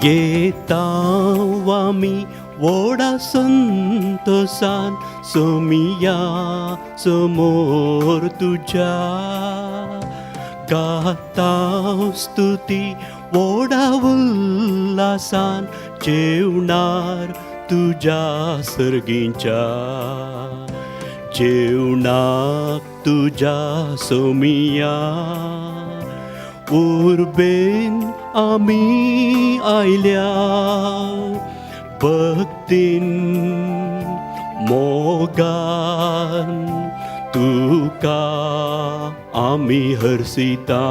येता आमी व्हडा संतोसान सोमिया समोर तुज्या गाता स्तुती व्हडा उल्हासान जेवणार तुज्या सर्गींच्या जेवणाक तुज्या सोमिया उर्बेन आमी आयल्या भक्तीन मोगान तुका आमी हरसिता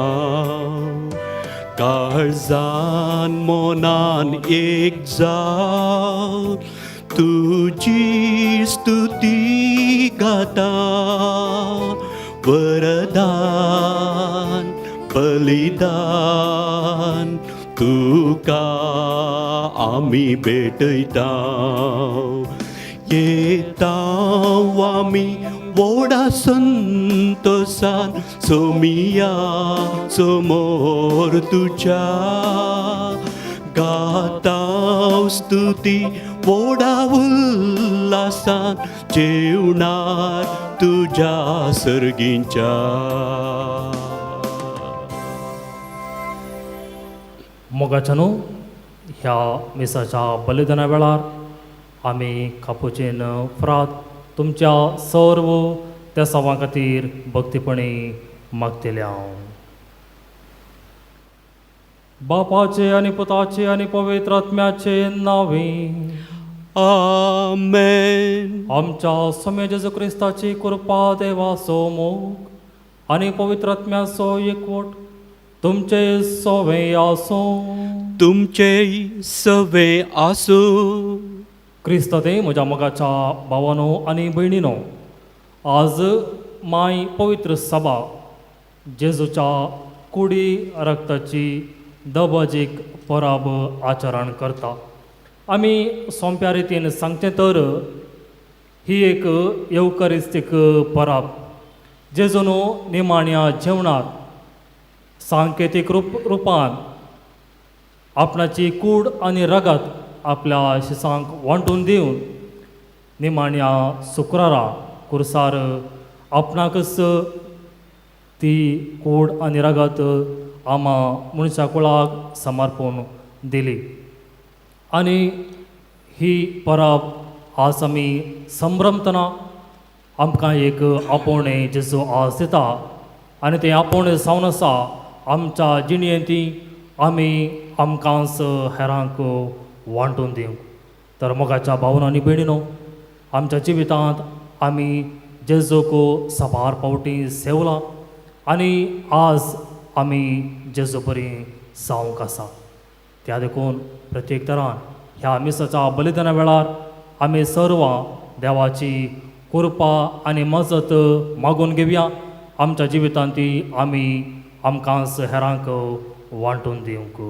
काळजान मनान एक जाव तुजी स्तुती गाता वरदान बलिदान तुका आमी भेटयता येता आमी व्हडा संतोसान सोमिया समोर तुज्या गाता स्तुती व्हडा उल्हासान जेवणार तुज्या सर्गींच्या. मोगाच्यानो ह्या मिसाच्या बलिदाना वेळार आमी कापुचीन फ्राद तुमच्या सर्व तेसांवां खातीर भक्तीपणी मागतले हांव. बापाचे आनी पुताचे आनी पवित्र आत्म्याचे नांवे आमेन. आमच्या स्वामी जेजू क्रिस्ताची कृपा देवाचो मोग आनी पवित्र आत्म्याचो एकवट तुमचे सवे आसूं. तुमचे सवे आसूं. क्रिस्त ते म्हज्या मोगाच्या भावानो आनी भयणीनो, आज माय पवित्र सभा जेजूच्या कुडी रक्ताची दबाजीक परब आचरण करता. आमी सोंप्या रितीन सांगचें तर ही एक येवकरिस्तीक परब जेजून निमाण्या जेवणात सांकेतीक रुपान आपणाची कूड आनी रगत आपल्या शिसांक वांटून दिवन निमाण्या शुक्रारा कुर्सार आपणाकच ती कूड आनी रगत आमा मनशा कुळाक समर्पण दिली. आनी ही परब आज आमी संभ्रमतना आमकां एक आपोवणें जेजू आज दिता आनी तें आपोवणें जावन आसा आमच्या जिणेंत ती आमी आमकांच हेरांक वांटून दिवंक. तर मोगाच्या भावन आनी भयणीनो, आमच्या जिवितांत आमी जेजूक साबार फावटी सेवला आनी आज आमी जेजू बरी जावंक आसा. त्या देखून प्रत्येक तरान ह्या मिसाच्या बलिदाना वेळार आमी सर्वां देवाची कृपा आनी मजत मागून घेवया. आमच्या जिवितांत ती आमी आमकांच हेरांक वांटून दिवंक.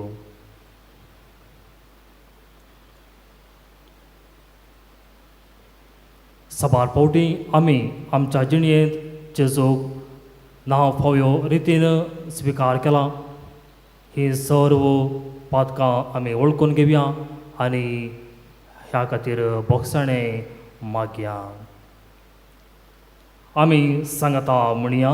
साबार फावटी आमी आमच्या जिणेंत जेजूक नांव फावयो रितीन स्विकार केला. ही सर्व पातकां आमी वळखून घेवया आनी ह्या खातीर बोगसाणें मागया. आमी सांगता म्हणया,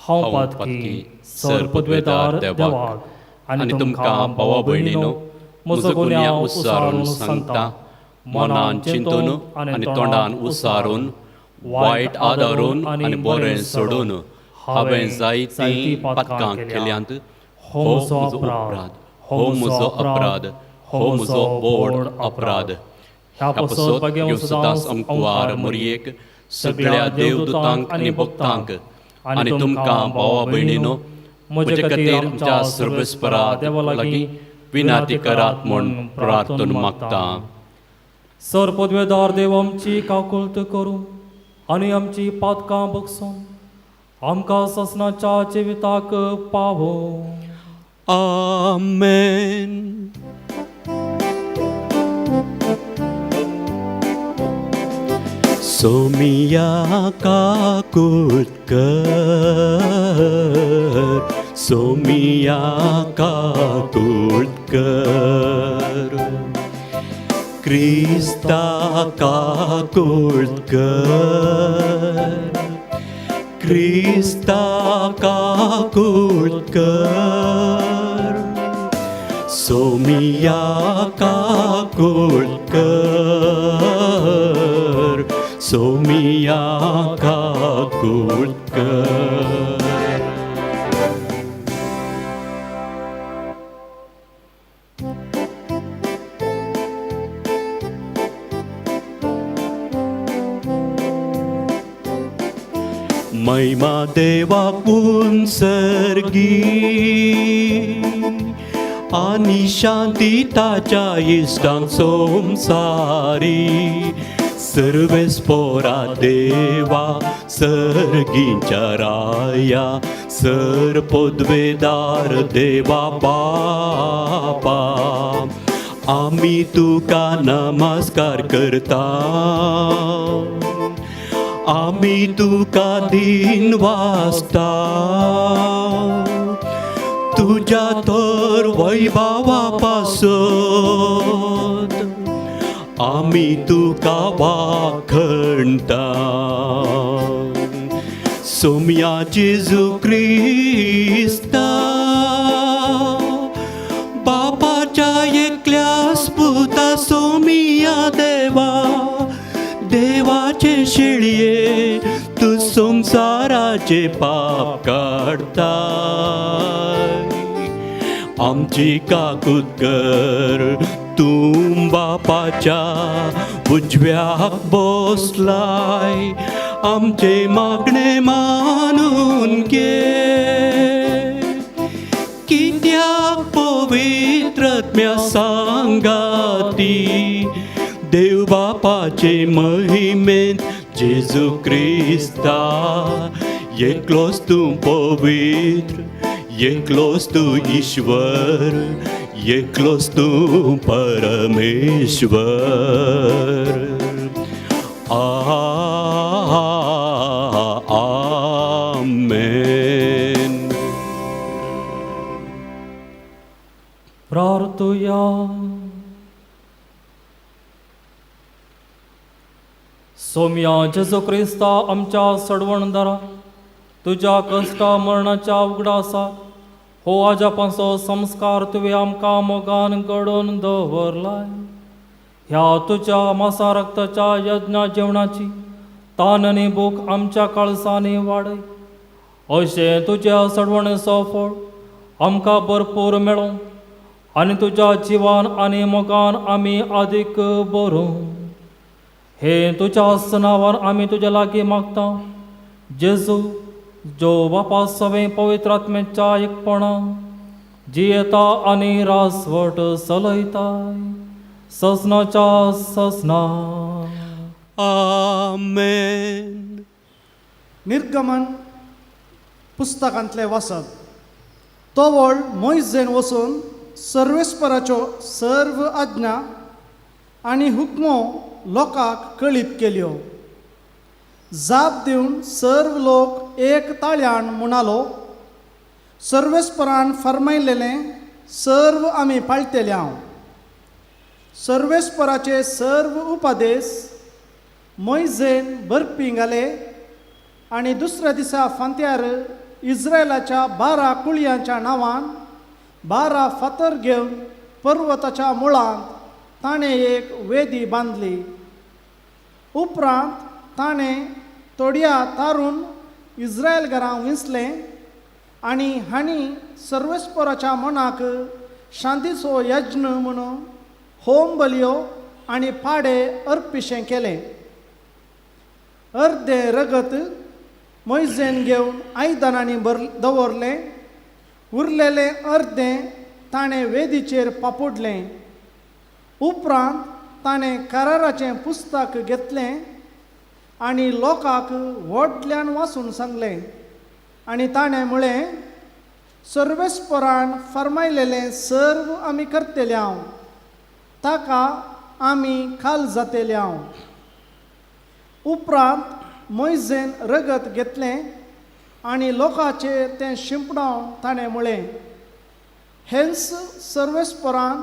हांव हांव पातकी पातकी सर पदवेदार देवाक आनी तुमकां भावा भयणीनो म्हजो गुन्यांव उसारून सांगता, मनान चिंतून आनी तोंडान उसारून वायट आदारून आनी बरें सोडून हांवें जायतीं पातकां केल्यांत. हो म्हजो अपराध, हो म्हजो अपराध, हो म्हजो व्हड अपराध. ह्या ह्या पसत पसत भाग्यवंत घेवसदास अंकुवार मोरयेक सगळ्या देवदूतांक आनी भक्तांक आनी तुमकां भावा भयणीनो म्हजे खातीर आमच्या सर्वेस्परा देवा लागीं विनाती करात म्हूण प्रार्थना मागता. सर पदवेदार देव आमची काकुळट करूं आनी आमची पातकां बगसून आमकां ससनाच्या जिविताक पावो. आमेन. सोमिया काकुळट कर, सोमिया काकुळट कर, क्रिस्ता काकूळ कर, क्रिस्ता काकूळ कर, सोमिया काकूळ कर, सोमिया काकूळ कर. महिमा देवाक सर्गी आनी शांती ताच्या इश्टांक संवसारी. सर्वेस्पोरा देवा सर्गीच्या राया, सर पदवेदार देवा बापा, आमी तुका नमस्कार करता, आमी तुका दिन वाचता. तुज्या तर वैभावा पासत आमी तुका वाखणटा. सोम्या जेजू क्रिस्ता, बापाच्या एकल्यास पुता, सोमिया देवा, देवाचे शेळये, तूं संवसाराचे पाप काडताय, आमची काकूत कर. तूं बापाच्या उजव्याक बसलाय, आमचे मागणे मानून घे. कित्याक पवित्रत्म्या सांगाती देव बापाचे महिमेंत जेजू क्रिस्ता, एकलोच तूं पवित्र, एकलोच तूं ईश्वर, एकलोच तूं परमेश्वर. आमेन. प्रार्थुया. सोम्या जेजू क्रिस्ता आमच्या सडवणदारा, तुज्या कश्टा मरणाच्या उगडासाक हो आजापांचो संस्कार तुवें आमकां मोगान घडोवन दवरलाय. ह्या तुज्या मासा रक्ताच्या यज्ञा जेवणाची तान आनी भूक आमच्या काळसांनी वाडय, अशें तुज्या सडवणेचो फळ आमकां भरपूर मेळों आनी तुज्या जिवान आनी मोगान आमी आदीक बरोवं. हे तुज्या नांवान आमी तुज्या लागीं मागता, जेजू, जो बापा सवें पवित्र आत्म्याच्या एकपणा जियेता आनी रासवट चलयताय ससनाच्या ससना. आमेन. निर्गमन पुस्तकांतलें वाचप. तोवळ मोयजेन वचून सर्वेस्पराच्यो सर्व आज्ञा आनी हुकमो लोकांक कळीत केल्यो. जाप दिवन सर्व लोक एक ताळ्यान म्हणालो, सर्वेस्परान फर्मायलेलें सर्व आमी पाळटेले हांव. सर्वेस्पराचे सर्व उपदेश मोयजेन बरपी घाले आनी दुसऱ्या दिसा फांत्यार इस्रायलाच्या 12 कुळयांच्या नांवान 12 फातर घेवन पर्वताच्या मुळांत ताणें एक वेदी बांदली. उपरांत ताणें थोड्या तारून इस्रायल घरां विंचलें आनी हांणी सर्वेस्पराच्या मनाक शांतीचो यज्ञ म्हणून होम बलयो आनी पाडे अर्पिशें केलें. अर्दें रगत मोयजेन घेवन आयदनांनी भर दवरलें, उरलेलें अर्दें ताणें वेदीचेर पापुडलें. उपरांत ताणें कराराचें पुस्तक घेतलें आनी लोकांक व्हडल्यान वाचून सांगलें आनी ताणें म्हळें, सर्वेस्परान फर्मायलेलें सर्व आमी करतले हांव, ताका आमी खाल जातले हांव. उपरांत मोयजेन रगत घेतलें आनी लोकांचेर तें शिंपडावन ताणें म्हळें, हेंच सर्वेस्परान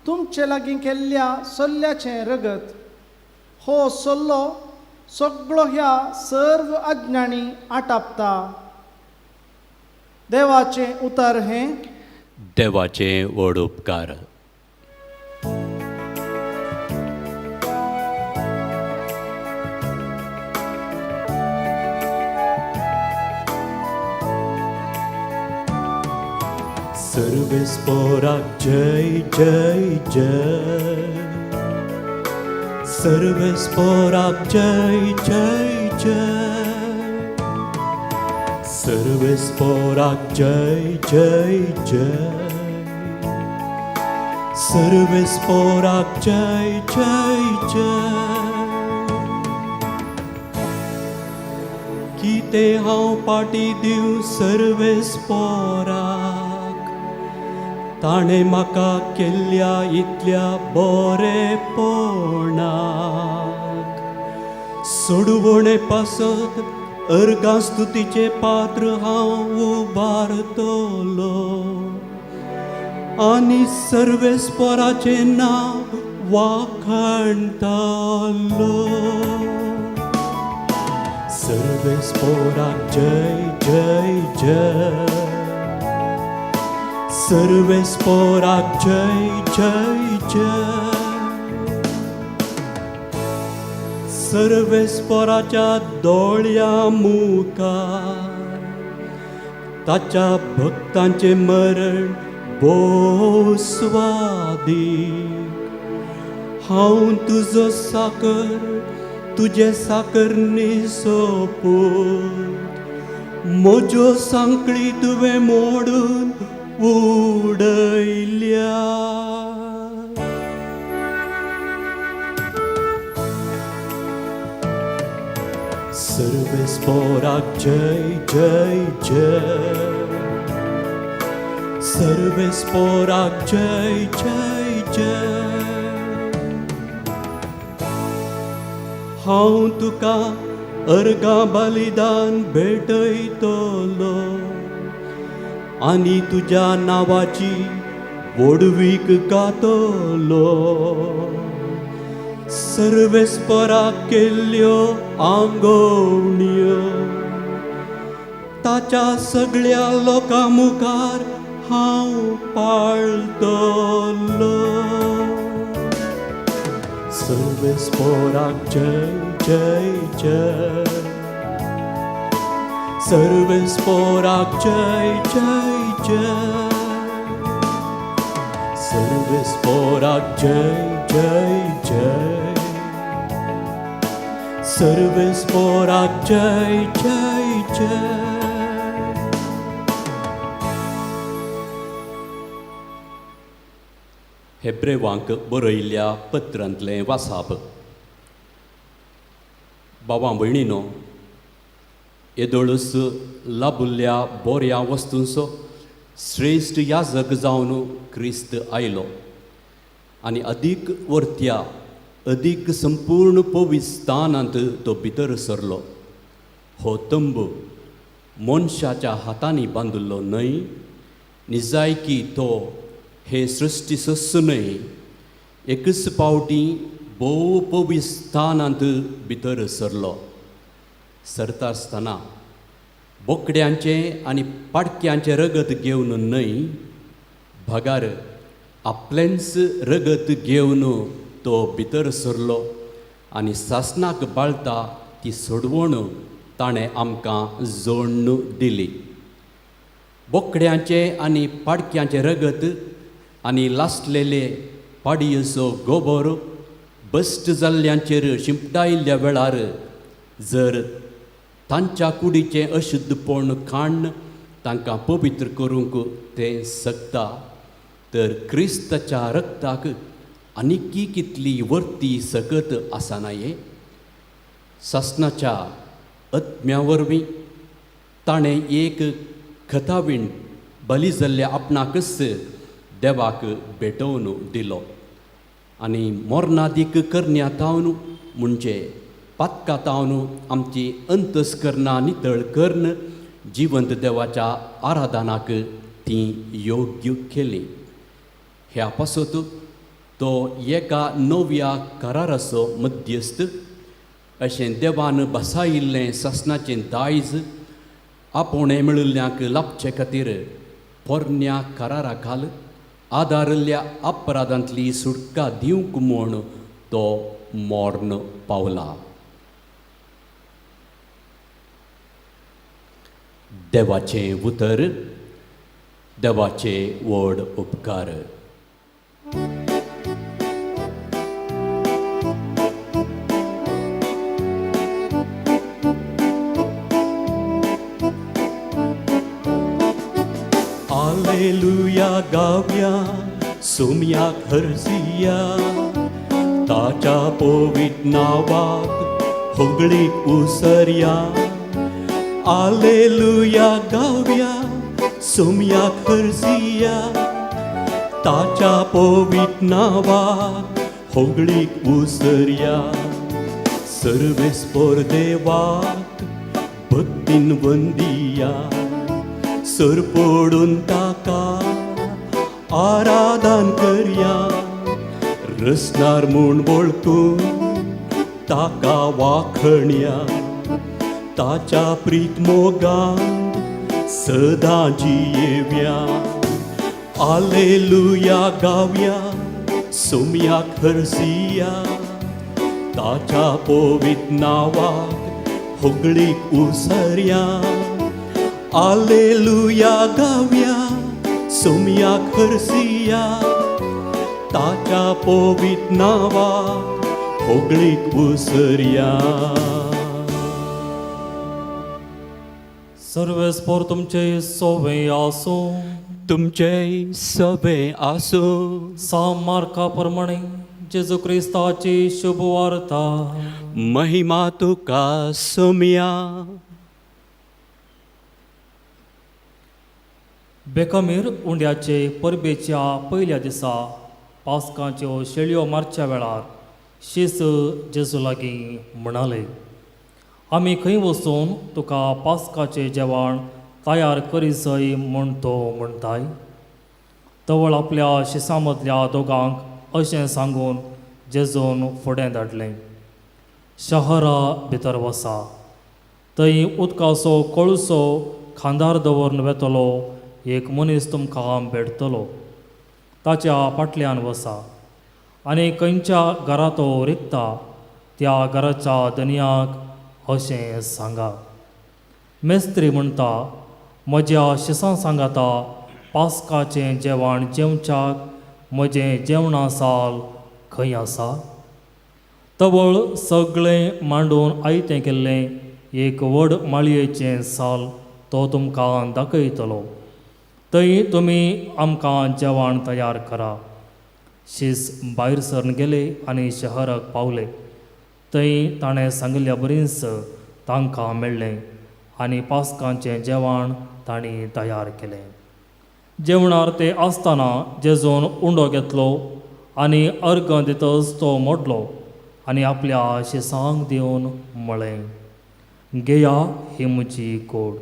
तुमचे लागीं केल्ल्या सल्ल्याचें रगत. हो सल्लो सगळो ह्या सर्व अज्ञानी आटापता. देवाचें उतर हें. देवाचे व्हड उपकार. सर्वेस्पोराक जय जय जय, सर्वेस्पोराक जय जय जय, सर्वेस्पोराक जय जय जय, सर्वेस्पोराक जय जय जय. कितें हांव पाटी दिवं सर्वेस्पोराक, ताणें म्हाका केल्ल्या इतल्या बरेपणाक. सोडवणे पासत अर्गां स्तुतीचें पात्र हांव उबारतलो आनी सर्वेस्पोराचें नांव वाखाणतलो. सर्वेस्पोराक जय जय जय, सर्वेस्पोराक जय जय जय, सर्वेस्पोराच्या दोळ्यां मुखार ताच्या भक्तांचें मरण भोव स्वादीक. हांव तुजो साकर तुजे साकर सोपूत, म्हज्यो सांकळी तुवें मोडून उडयल्या. सर्वेस्पोराक जय जय जय, सर्वेस्पोराक जय जय जय. हांव तुका अर्गां बलिदान भेटयतलो आनी तुज्या नांवाची व्हडवीक गातलो. सर्वेस्पोराक केल्ल्यो आंगोवण्यो ताच्या सगळ्या लोकां मुखार हांव पाळतलो. सर्वेस्पोराक जय जय जय, सर्वेस्पोराक जय जय जय, सर्वेस्पोराक जय जय जय, सर्वेस्पोराक जय जय जय. हेब्रेवांक बरयल्ल्या पत्रांतलें वासाप. बाबा भयणीनो, येदोळूच लाबुल्ल्या बोऱ्या वस्तूंचो श्रेश्ठ याजक जावन क्रिस्त आयलो आनी अदीक वर्त्या अदीक संपूर्ण पवित्र स्थानांत तो भितर सरलो. हो तंबू मनशाच्या हातांनी बांदिल्लो न्हय, निजायकी तो हे सृश्टी सस्सू न्हय, एकच पावटी भोव पवित्र स्थानांत भितर सरलो. सरता आसतना बोकड्यांचें आनी पाडक्यांचें रगत घेवन न्हय, भागार आपलेंच रगत घेवन तो भितर सरलो आनी सासणाक बाळता ती सोडवण ताणें आमकां जोडून दिली. बोकड्यांचें आनी पाडक्यांचें रगत आनी लासलेले पाडयेचो गोबोर बस्ट जाल्ल्यांचेर शिंपडायल्ल्या वेळार जर तांच्या कुडीचें अशुद्धपण काण्ण तांकां पवित्र करूंक तें शकता, तर क्रिस्ताच्या रक्ताक आनीकी कितली वर्ती सकत आसना ये. सासणाच्या आत्म्या वरवीं ताणें एक खतावीण बली जाल्ल्या आपणाकच देवाक भेटोवन दिलो आनी मोरनादीक करण्या तावन म्हणजे पातका तावन आमची अंतस्करणां नितळ करून जिवंत देवाच्या आराधनाक ती योग्य केली. ह्या पासत तो एका नव्या कराराचो मध्यस्थ अशें देवान बसायिल्लें सासणाचें दायज आपोवणें मेळिल्ल्यांक लाबचे खातीर पोरण्या करारा खाल आदारिल्ल्या अपराधांतली सुटका दिवंक म्हूण तो मर्ण पावला. देवाचें उतर, देवाचे व्हड उपकार. आलेलुया गावया, सोम्याक हरसिया, ताच्या पवित्र नांवाक होगळीक उसरया. आलेलुया गावया, सोम्याक हरसिया, ताच्या पवित्र नांवाक होगळीक उसरया. सर्वेस्पोर देवाक भक्तीन वंदिया, सर पडून ताका आराधन करया. रसनार म्हूण वळखून ताका वाखणया, ताच्या प्रीत मोगान सदां जियेव्या. आलेलुया गावया, सोम्याक हरसिया, ताच्या पवित्र नांवाक होगळीक उसरया. आलेलुया गावया, सोम्याक हरसिया, ताच्या पवित्र नांवाक होगळीक उसरया. सर्वेस्पोर तुमचे सोवे आसूं. तुमचे सवे आसूं. सा मार्का प्रमाणे जेजू क्रिस्ताची शुभ वार्ता. महिमा तुका सोम्या. बेकमीर उंड्याचे परबेच्या पयल्या दिसा पास्कांच्यो शेळयो मारच्या वेळार शीस जेजू लागीं म्हणाले, आमी खंय वचून तुका पास्काचें जेवण तयार करीसय म्हूण तो म्हणटाय. तवळ आपल्या शिसां मदल्या दोगांक अशें सांगून जेजून फुडें धाडलें, शहरा भितर वसा, थंय उदकाचो कळसो खांदार दवरून वेतलो एक मनीस तुमकां भेटतलो, ताच्या फाटल्यान वसा आनी खंयच्या घरा तो रिगता त्या घराच्या धनयाक अशें सांगा, मेस्त्री म्हणटा म्हज्या शिसां सांगाता पास्काचें जेवण जेवच्याक म्हजें जेवणा साल खंय आसा. तवळ सगळें मांडून आयतें केल्लें एक व्हड माळयेचें साल तो तुमकां दाखयतलो, थंय तुमी आमकां जेवण तयार करा. शीस भायर सरून गेले आनी शहराक पावले. थंय ताणें सांगिल्ल्या बरीच तांकां मेळ्ळें आनी पास्कांचें जेवण तांणी तयार केलें. जेवणार ते आसतना जेजून उंडो घेतलो आनी अर्गां दितच तो मोडलो आनी आपल्या शिसांक दिवन म्हळें, घेया ही म्हजी कोड.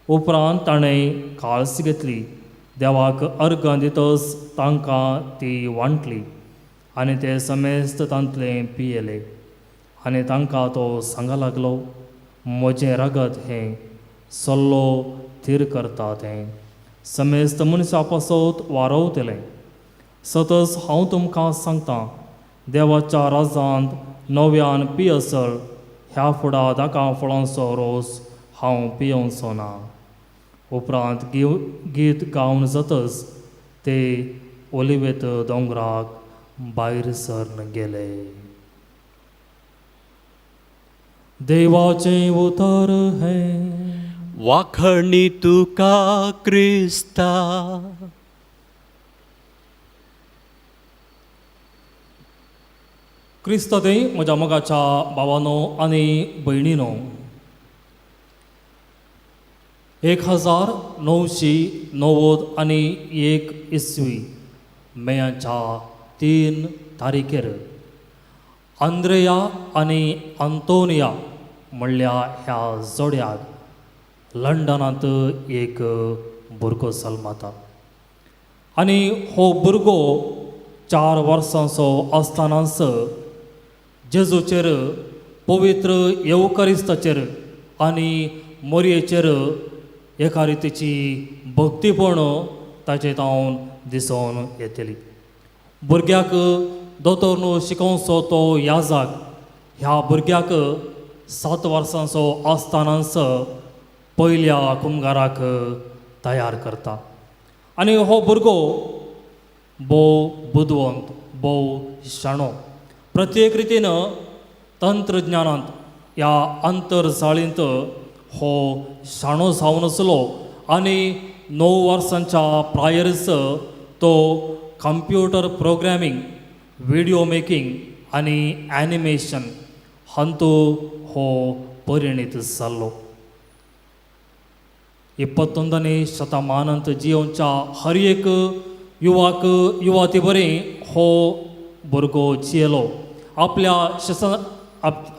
उपरांत ताणें काळस घेतली, देवाक अर्गां दितच तांकां ती वांटली आनी ते समेस्त तांतलें पियेले. आनी तांकां तो सांगा लागलो, म्हजें रगत हें सल्लो थीर करता तें समेस्त मनशा पासत वारवतलें. सतच हांव तुमकां सांगतां, देवाच्या राजांत नव्यान पियसळ ह्या फुडा दाका फळांचो रोस हांव पियोवचो ना. उपरांत गीत गावन जातच ते ओलिवेत दोंगराक भायर सरन गेले. देवाचें उतर हें. वाखणी तुका क्रिस्ता. क्रिस्त ते म्हज्या मोगाच्या भावानो आनी भयणीनो, 1991 इसवी मेयाच्या 3 तारीखेर आंद्रेया आनी आंतोनिया म्हणल्या ह्या जोड्याक लंडनांत एक भुरगो जल्मता आनी हो भुरगो 4 वर्सांचो आसतनाच जेजूचेर, पवित्र येवकारिस्ताचेर आनी मोरयेचेर एका रितीची भक्तीपण ताचे तावन दिसून येतली. भुरग्याक दोतोर न्हू शिकोवचो तो याजाक ह्या भुरग्याक 7 वर्सांचो आसतनाच पयल्या कुमगाराक तयार करता. आनी हो भुरगो भोव बुदवंत, भोव शाणो. प्रत्येक रितीन तंत्रज्ञानांत ह्या आंतरजाळींत हो शाणो जावन आसलो आनी 9 वर्सांच्या प्रायरच तो कंप्युटर प्रोग्रॅमींग, विडियो मेकींग आनी एनिमेशन हांतू हो परिणीत जाल्लो. 21ನೇ ಶತಮಾನಂत जियोवच्या हर एक युवाक युवाती बरी हो भुरगो जियेलो. आपल्या शिस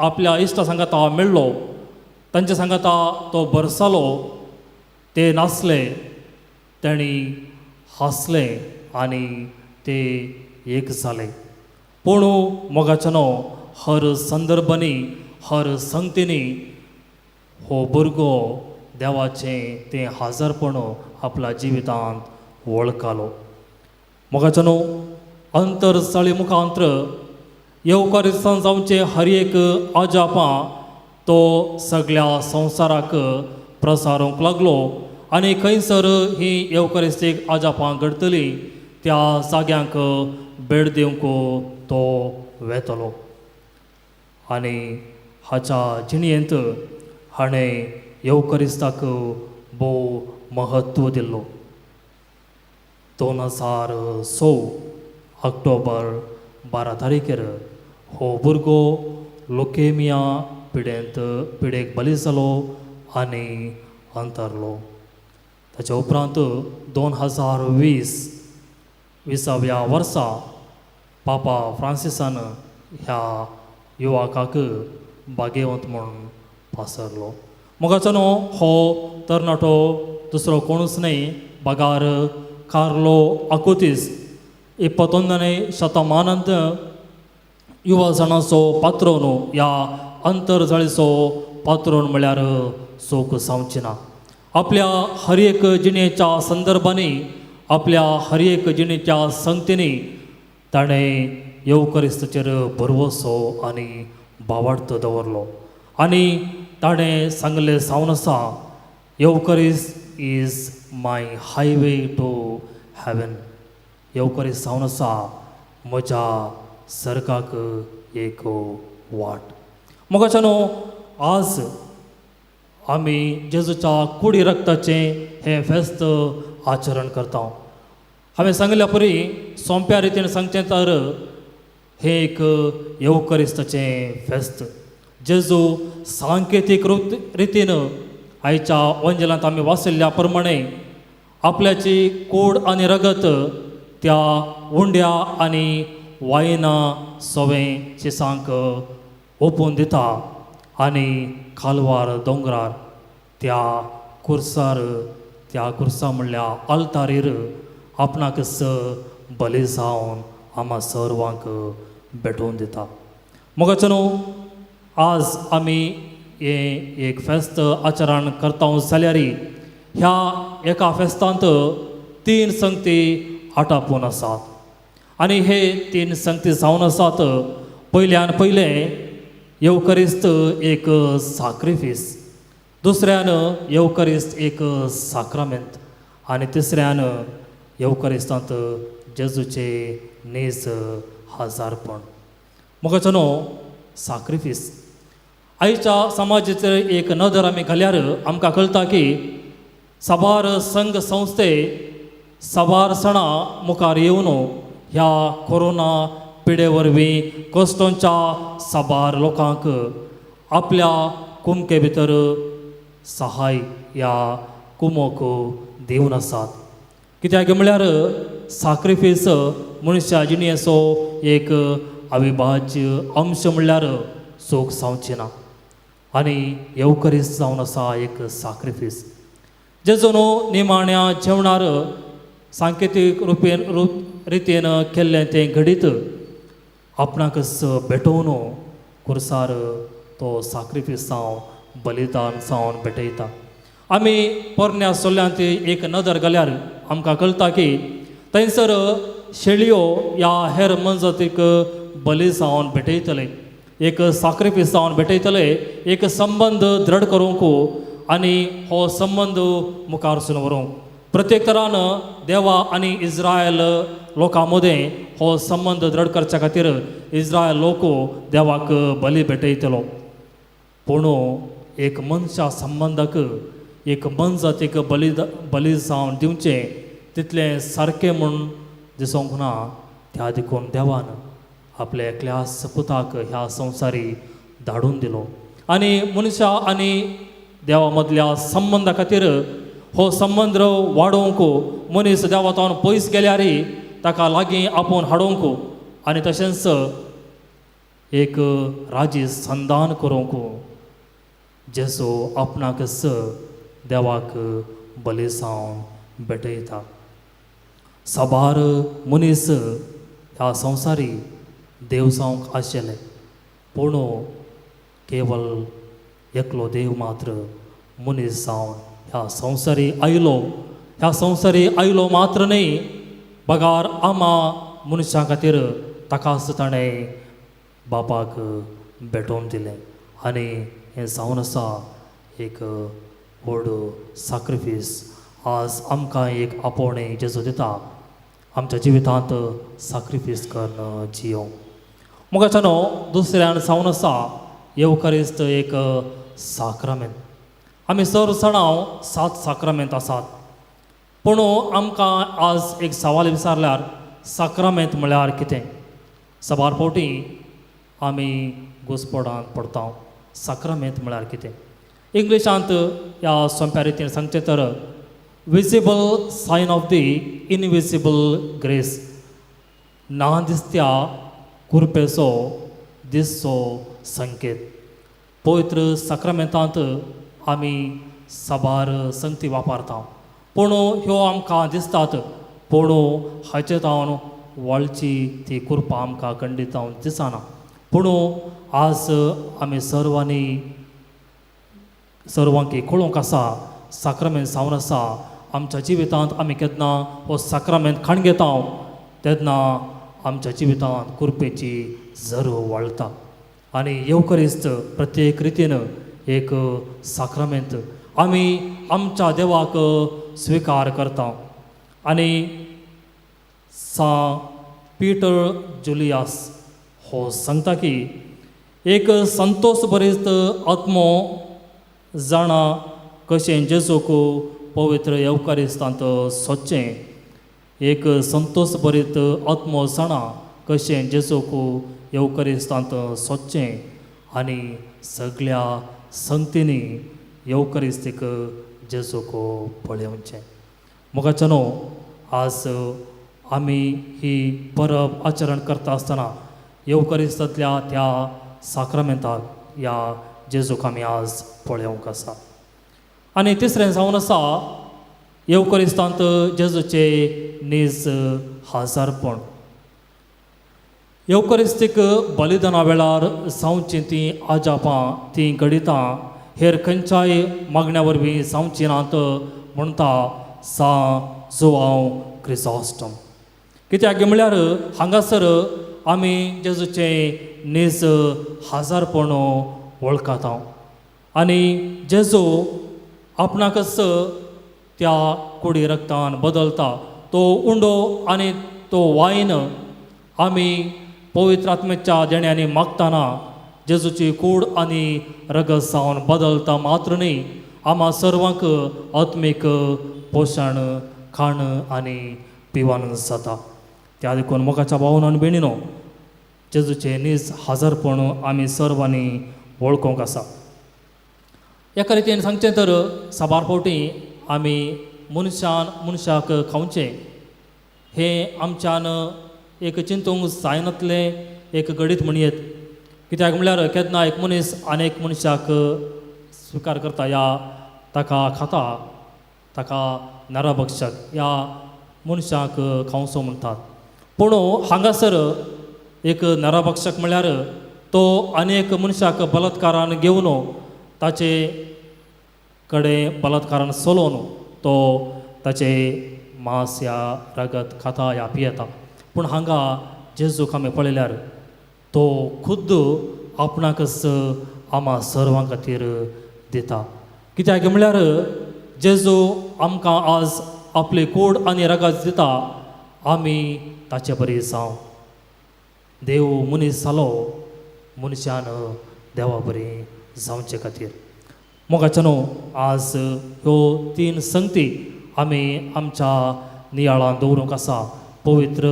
आपल्या इश्टा सांगाता मेळ्ळो, तांच्या सांगाता तो बरसालो. ते नाचले, तांणी हांसले आनी ते एक जाले. पूण मोगाच्यानो, हर संदर्भांनी, हर संगतींनी हो भुरगो देवाचें तें हाजरपण आपल्या जिवितांत वळखालो. मोगाच्यानो, अंतरसाळी मुखांत्र येवकारिस्तान जावचें हर एक अजापां तो सगळ्या संवसाराक प्रसारूंक लागलो आनी खंयसर ही येवकारिस्तीक अजापां घडटलीं त्या जाग्यांक भेट दिवंक तो वेतलो. आनी हाच्या जिणेंत हाणें येवकरिस्ताक भोव महत्व दिल्लो. 2006 ऑक्टोबर 12 तारीखेर हो भुरगो लुकेमिया पिडेंत पिडेक बली जालो आनी अंतरलो. ताच्या उपरांत 2020 विसाव्या वर्सा पापा फ्रांसिसान ह्या युवकाक भाग्यवंत म्हूण पासरलो. मोगाचो, हो तरणाटो दुसरो कोणूच न्हय बगार कार्लो आकुतीस. 21ನೇ ಶತಮಾನಂत युवा जाणाचो पात्रोन ह्या अंतरजाळीचो पात्रोन म्हळ्यार चूक जावची ना. आपल्या हर एक जिणेच्या संदर्भांनी, आपल्या हर एक जिणेच्या संगतींनी ताणें येवकरिस्ताचेर भरवसो आनी भावार्थ दवरलो आनी ताणें सांगलें जावन आसा, "Eucharist is my highway to heaven." येवकरिस्त जावन आसा म्हज्या सर्गाक एक वाट. मोगाच्यानो, आज आमी जेजूच्या कुडी रक्ताचें हें फेस्त आचरण करता. हांवें सांगिल्ल्या परी सोंप्या रितीन सांगचें तर हें एक येवकरिस्ताचें फेस्त. जेजू सांकेतीक रितीन आयच्या वंजलांत आमी वाचिल्ल्या प्रमाणे आपल्याची कूड आनी रगत त्या उंड्या आनी वायना सवें शिसांक ओपून दिता आनी खालवार दोंगरार त्या कुर्सार, त्या कुर्सा म्हणल्यार आल्तारीर आपणाकच बली जावन आमा सर्वांक भेटोवन दिता. मोगाचो न्हू, आज आमी हें एक फेस्त आचरण करता जाल्यार ह्या एका फेस्तांत तीन संगती आटापून आसात आनी हे तीन संगती जावन आसात, पयल्यान पयलें येवकरिस्त एक साक्रिफीस, दुसऱ्यान येवकरिस्त एक साक्रामेंत आनी तिसऱ्यान येवकरिस्तांत जेजूचे नीज हाजारपण. मोगाचो न्हू, साक्रिफीस. आयच्या समाजाचेर एक नदर आमी घाल्यार आमकां कळटा की साबार संघ संस्थे साबार सणां मुखार येवन ह्या कोरोना पिडे वरवीं कश्टोंच्या साबार लोकांक आपल्या कुमके भितर सहाय ह्या कुमोक दिवन आसात. कित्याक म्हळ्यार साक्रिफीस मनशा जिणेचो एक अविभाज्य अंश म्हणल्यार चूक जावची ना. आनी येवकरीस जावन आसा एक साक्रिफीस. जेजो न्हू निमाण्या जेवणार सांकेतीक रुपेन रितीन केल्लें तें घडीत आपणाकच भेटोवन खुर्सार तो साक्रिफीस जावन बलिदान जावन भेटयता. आमी पोरण्या सोल्यांत एक नदर घाल्यार आमकां कळटा की थंयसर शेळयो ह्या हेर मनजातीक बली जावन भेटयतले, एक साक्रिफीस जावन भेटयतले, एक संबंद दृढ करूंक आनी हो संबंद मुखार व्हरूंक. प्रत्येक तरान देवा आनी इस्रायल लोकां मदें हो संबंद दृढ करच्या खातीर इस्रायल लोक देवाक बली भेटयतलो. पूण एक मनशा संबंदाक एक मनजातीक बली बली जावन दिवचें तितलें सारकें म्हूण दिसूंक ना. त्या देखून देवान आपल्या एकल्या सपुताक ह्या संवसारी धाडून दिलो आनी मनशा आनी देवा मदल्या संबंदा खातीर हो संबंद वाडोवंक मनीस देवा तावन पयस गेल्यार ताका लागीं आपोवन हाडोवंक आनी तशेंच एक राजी संदान करूंक जेजू आपणाकच देवाक बली जावन भेटयता. साबार मनीस ह्या संवसारी देव जावंक आशिल्ले, पूण केवल एकलो देव मात्र मनीस जावन ह्या संवसारी आयलो. ह्या संवसारी आयलो मात्र न्हय, बगार आमा मनशां खातीर ताकाच ताणें बापाक भेटोवन दिलें आनी हें जावन आसा एक व्हड साक्रिफीस. आज आमकां एक आपोवणें जेजू दिता, आमच्या जिवितांत साक्रिफीस करून जियोवंक. मोगाच्यानो, दुसऱ्यान जावन आसा येवकारिस्त एक साक्रामेंत. आमी सर्व जाणां 7 साक्रामेंत आसात, पूण आमकां आज एक सवाल विचारल्यार साक्रामेंत म्हळ्यार कितें? साबार फावटी आमी घुसपडांत पडता. साक्रामेंत म्हळ्यार कितें? इंग्लिशांत ह्या सोंप्या रितीन सांगचें तर visible sign of the invisible grace, ना दिसत्या कुरपेचो दिसचो संकेत. पवित्र साक्रामेंतांत आमी साबार संगती वापरता, पूण ह्यो आमकां दिसतात, पूण हाचे तावन वळची ती कुरपा आमकां खंडीत जावन दिसना. पूण आज आमी सर्वांनी सर्वांकी कळोवंक आसा साक्रामेंत जावन आसा आमच्या जिवितांत आमी केन्ना हो साक्रामेंत खाण घेता तेन्ना आमच्या जिवितांत कुरपेची जरो वळटा आनी येवकरिस्त प्रत्येक रितीन एक साक्रामेंत आमी आमच्या देवाक स्विकार करता. आनी सा पीटर जुलियास हो सांगता की एक संतोष भरीत आत्मो जाणा कशें जेजूक पवित्र येवकारिस्तांत सोदचें. एक संतोष भरीत आत्मो जाणा कशें जेजूक येवकारिस्तांत सोदचें आनी सगळ्या संगतींनी येवकारिस्तीक जेजूक पळोवचें. मोगाच्यानो, आज आमी ही परब आचरण करता आसतना येवकारिस्तांतल्या त्या साक्रामेंताक ह्या जेजूक आमी आज पळोवंक आसा. आनी तिसरें जावन आसा येवकारिस्तांत जेजूचे नीज हाजारपण. येवकारिस्तीक बलिदाना वेळार जावचीं तीं आजापां तीं घडितां हेर खंयच्याय मागण्या वरवीं जावचीं नात म्हणटा सा जुवांव क्रिसॉस्टम. कित्याक म्हळ्यार हांगासर आमी जेजूचें नीज हाजारपण वळखता आनी जेजू आपणाकच त्या कुडी रक्तान बदलता. तो उंडो आनी तो वायन आमी पवित्र आत्म्याच्या देण्यांनी मागतना जेजूची कूड आनी रगत जावन बदलता मात्र न्हय, आमा सर्वांक आत्मीक पोशण खाण आनी पिवन जाता. त्या देखून मोगाच्या भावन आनी भयणीनो, जेजूचें नीज हाजारपण आमी सर्वांनी वळखूंक आसा. एका रितीन सांगचें तर साबार फावटी आमी मनशान मनशाक खावचें हें आमच्यान एक चिंतूंक जायनातलें एक घडीत म्हणयेत. कित्याक म्हळ्यार केन्ना एक मनीस आनी एक मनशाक स्विकार करता या ताका खाता ताका नरभक्षक या मनशाक खावचो म्हणटात. पूण हांगासर एक नराभक्षक म्हळ्यार तो अनेक मनशाक बलात्कारान घेवन ताचे कडेन बलात्कारान चलोवन तो ताचे मांस या रगत खाता या पियेता. पूण हांगा जेजूक आमी पळयल्यार तो खुद्द आपणाकच आमा सर्वां खातीर दिता. कित्याक म्हळ्यार जेजू आमकां आज आपली कूड आनी रगत दिता, आमी ताचे बरी जावं. देव मनीस जालो मनशान देवा बरी जावचे खातीर. मोगाच्यानो आज ह्यो तीन संगती आमी आमच्या नियाळान दवरूंक आसा. पवित्र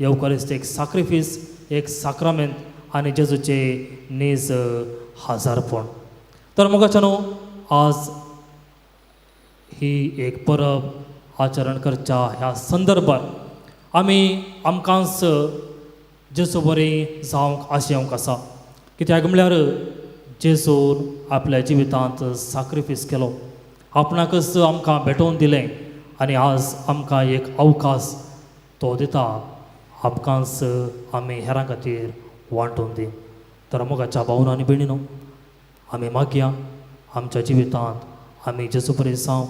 येवकारिस्त एक साक्रिफीस, एक साक्रामेंत आनी जेजूचे नीज हाजारपण. तर मोगाच्यानो आज ही एक परब आचरण करच्या ह्या संदर्भार आमी आमकांच जेजू बरी जावंक आशेवंक आसा. कित्याक म्हळ्यार जेजून आपल्या जिवितांत साक्रिफीस केलो, आपणाकच आमकां भेटोवन दिलें आनी आज आमकां एक अवकाश तो दिता, आमकांच आमी हेरां खातीर वांटून दी. तर मोगाच्या भावन आनी भयणीनो आमी मागया आमच्या जिवितांत आमी जेजू बरी जावं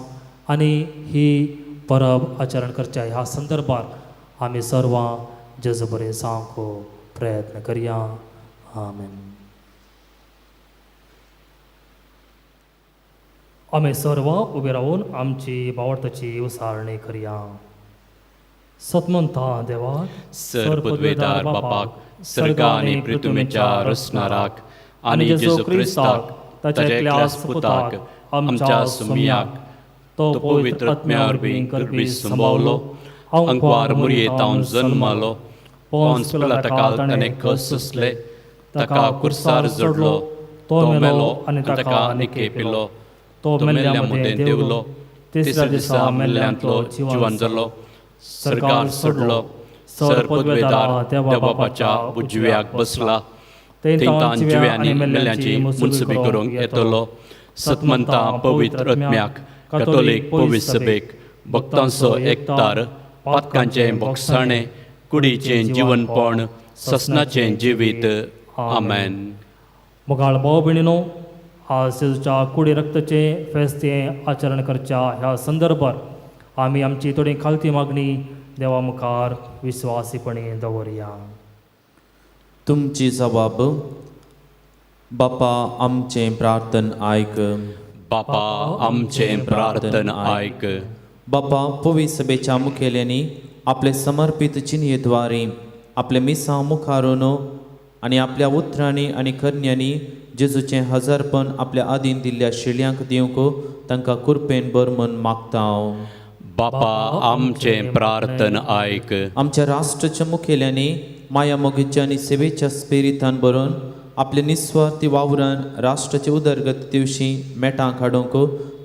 आनी ही परब आचरण करच्या ह्या संदर्भार आमी सर्वां जेजू बरी जावंक प्रयत्न करया. आमेन. आमी सर्व उबे रावून आमची बावडताची उसारणी करया. सतमंता देवा, सर पदवेदार बापाक, सर्गा आनी पृथ्वीच्या रचणाराक आनी जेजू क्रिस्ताक ताच्या एकल्या पुताक आमच्या सुमयाक तो पवित्र आत्म्या वरवीं गर्भी संभावलो, अंकवार मुरयेतावन जन्मालो, पोन्स पिलाता ताणें कस सोंसले, ताका कुर्सार जोडलो, तो मेलो आनी ताका निकेपिलो, तो मेल्ल्या मदें देवलो, तिसऱ्या दिसा मेल्ल्यांतलो जिवन जालो, सरकार सोडलो, सर पदवेदार देवा बापाच्या उजव्याक बसला, थंय जिव्यांनी मेल्ल्यांची मुन्सबी करूंक येतलो. सतमंता पवित्र आत्म्याक, कथोलीक पवित्र सभेक, भक्तांचो एकतार, पातकांचें बोगसाणें, कुडीचें जिवनपण, ससनाचें जिवीत. आमेन. मोगाळ भाव भयणीनो, आज जेजूच्या कुडी रक्ताचें फेस्तें आचरण करच्या ह्या संदर्भार आमी आमची थोडी खालती मागणी देवा मुखार विस्वासीपणी दवरया. तुमची जबाब बापा आमचें प्रार्थन आयक. बापा आमचें प्रार्थन आयक. बापा पवित्र सभेच्या मुखेल्यांनी आपले समर्पीत चिन्हेद्वारे आपले मिसां मुखारून आनी आपल्या उतरांनी आनी करण्यांनी जेजूचें हजारपण आपल्या आदीन दिल्ल्या शिळ्यांक दिवंक तांकां कुरपेन बर म्हूण मागता हांव. बापा आमचें प्रार्थन आयक. आमच्या राष्ट्राच्या मुखेल्यांनी माया मोगीच्या आनी सेवेच्या स्पिरितान बरोवन आपले निस्वार्थी वावरान राष्ट्राचे उदरगत दिवशी मेटां काडूंक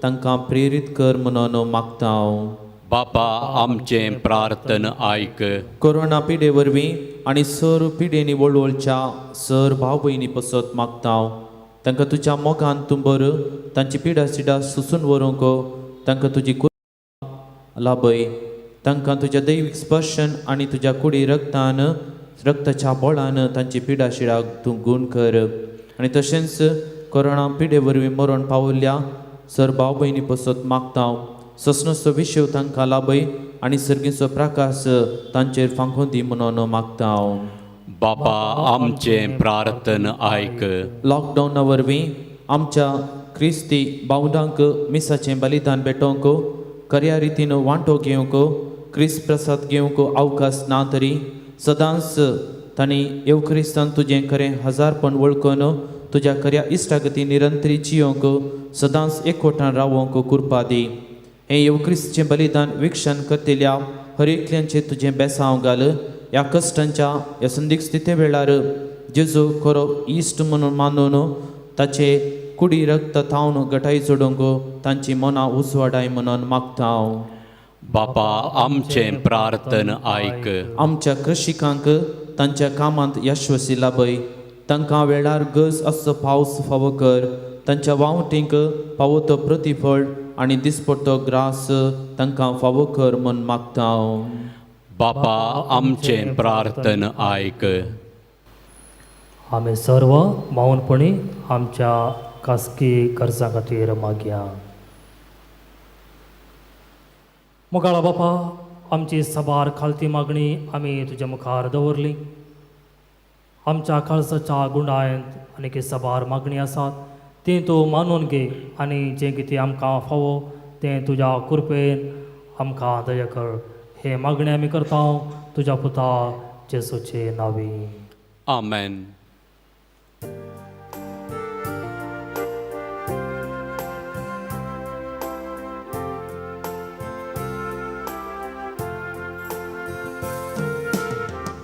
तांकां प्रेरीत कर म्हणून मागता हांव. बापा आमचें प्रार्थन आयक. कोरोना पिडे वरवीं आनी सर पिडेनी वळवळच्या सर भाव भयणी पसत मागता हांव. तांकां तुज्या मोगान तूं बर तांची पिडा सिडा सुसून व्हरूंक तांकां तुजी लाभय. तांकां तुज्या दैवीक स्पर्शन आनी तुज्या कुडी रक्तान रक्ताच्या बळान तांची पिडा शिडाक तूं गूण कर. आनी तशेंच कोरोना पिडे वरवीं मरण पावल्ल्या सर भाव भयणी पसत मागता हांव. ससनसो विशेव तांकां लाभय आनी सर्गीचो प्रकाश तांचेर फांकून दी म्हणून मागता हांव. बापा आमचें प्रार्थन आयक. लॉकडावना वरवीं आमच्या क्रिस्ती भावंडांक मिसाचें बलिदान भेटोवंक खऱ्या रितीन वांटो घेवंक क्रिस्त प्रसाद घेवंक अवकाश ना तरी सदांच तांणी येव क्रिस्तान तुजें खरें हजारपण वळखून तुज्या खऱ्या इश्टागती निरंतरी जियोंक सदांच एकवटान रावोंक कुरपा दी. हें येव क्रिस्ताचें बलिदान विक्षण करतल्या हर एकल्याचें तुजें बेसांव घाल. ह्या कश्टांच्या ह्या संदीक स्थिती वेळार जेजू खरो इश्ट म्हणून मानून ताचे कुडी रक्त थावन गटाई चडोवंक तांची मनां उजवाडाय म्हणून मागता हांव. बापा आमचें प्रार्थन आयक. आमच्या कृषिकांक तांच्या कामांत यशस्वी लाभय. तांकां वेळार गज असो पावस फावो कर. तांच्या वावटींक फावो तो प्रतिफळ आनी दिसपट्टो ग्रास तांकां फावो कर म्हूण मागता हांव. बापा आमचें प्रार्थन आयक. आमी सर्व मौनपणी आमच्या खासगी गरजां खातीर मागया. मोगाळा बापा, आमची सबार खालती मागणी आमी तुज्या मुखार दवरली. आमच्या काळजाच्या गुंडायंत आनीक सबार मागणी आसात ती तूं मानून घे आनी जें कितें आमकां फावो तें तुज्या कृपेन आमकां दया कर. हे मागणें आमी करता तुज्या पुता जेजूचे नांवी. आमेन.